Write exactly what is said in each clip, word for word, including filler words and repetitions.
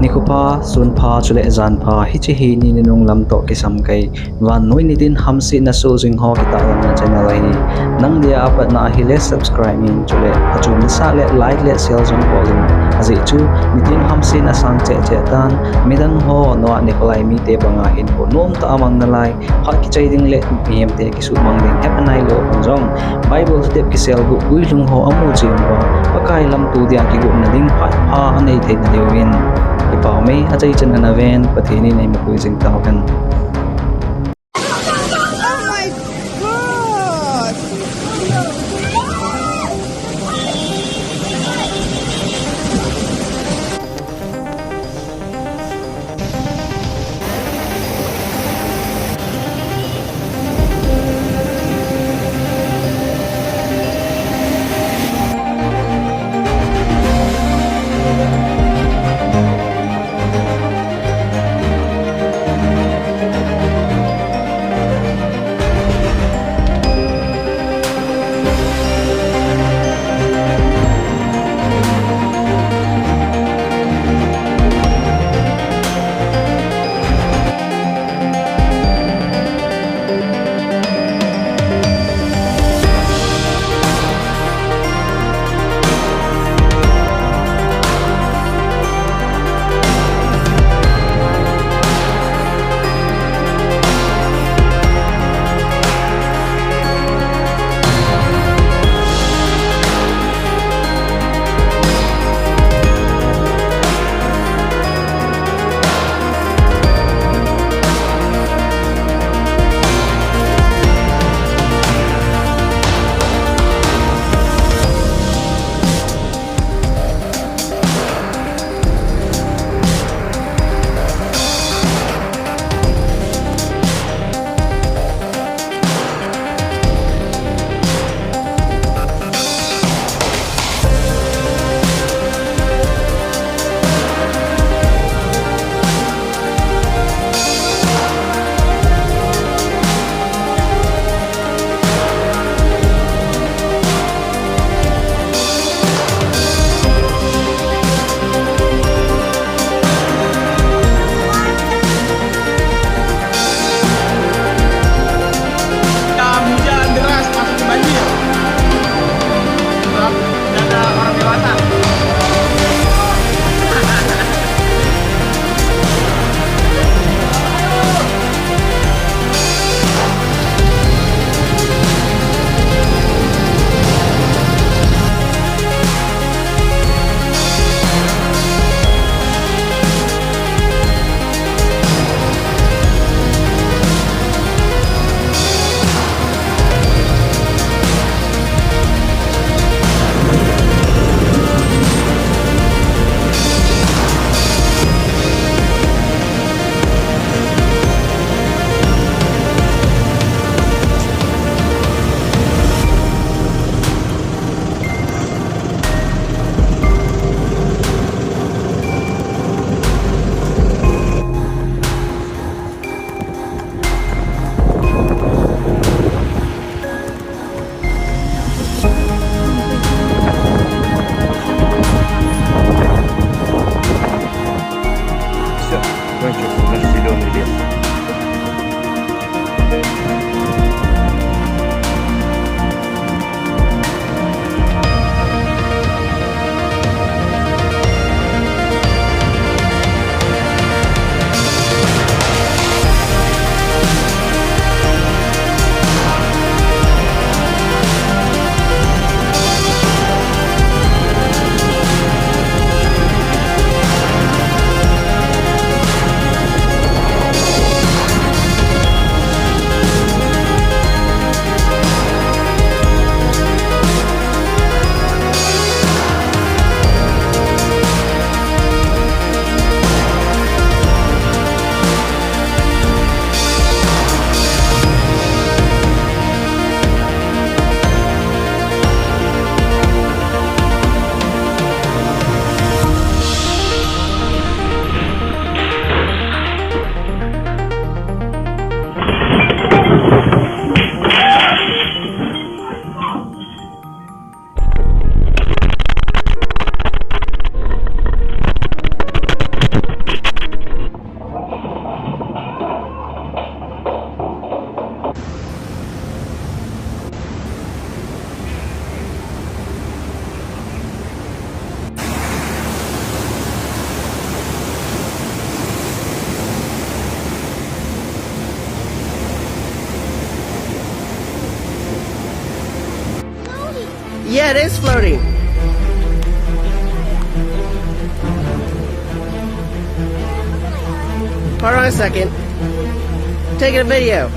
Nikho pha, sun pha, chule jan pha, hiche hi ni nunung lam toh kisam kei, vannoi nitin hamsetna soh jing ho kitahlanna channel ahi. Nang dia apatna ahile subscribe in, chule achom nasah le like le share jong bol in. Ajeh chu nitin hamsetna sang cheh cheh tan, midang ho noah nikho lai mite banga hinkho nomtah a mang nalai, phat kichai ding le mihemte kisuhmang ding hepha nailou hon jong, Bible step kiselguh guilhung ho amu cheh uva, Pakai lamto dia kigotna ding phat pha anei theina diuvin, kipah mei achaichan ana ven, Pathen in eimapui jing tauhen. Oh my God! It is floating. Hold on a second. Taking a video.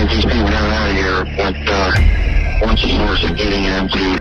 These people down out of here, but, uh, once the source of getting them to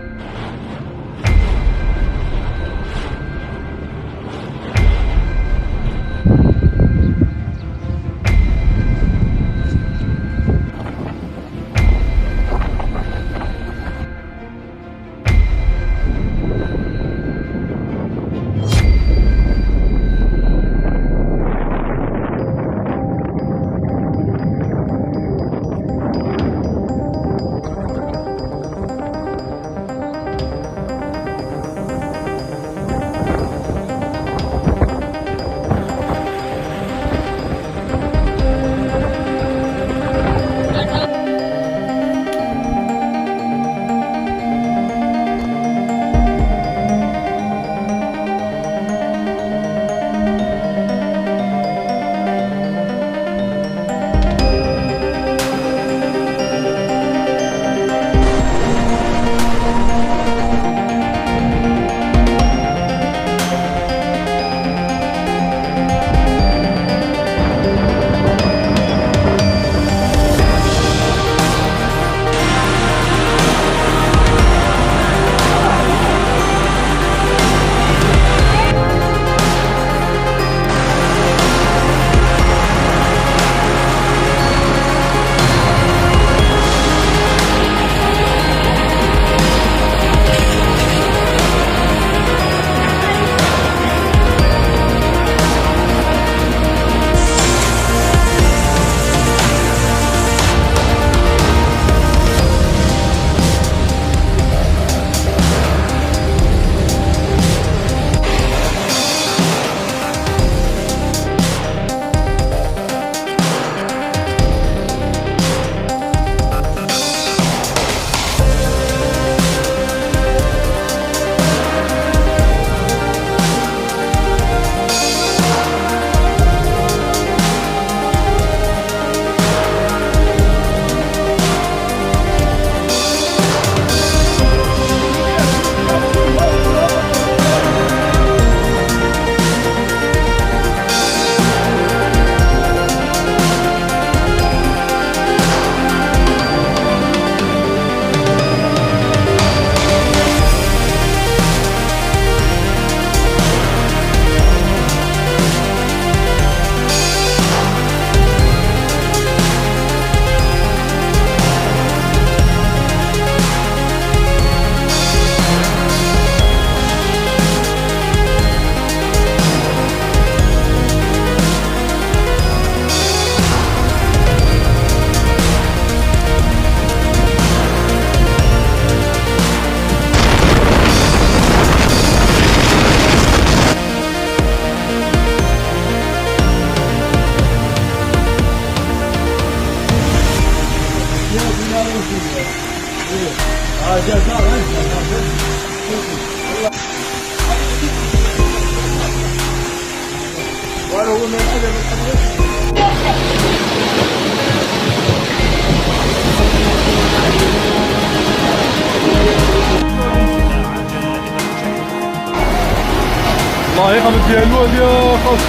الله يخليك يا الواد يا خص.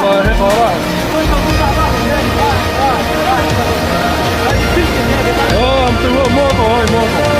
والله يخليك. اه، مطلوب موطو، هاي موطو.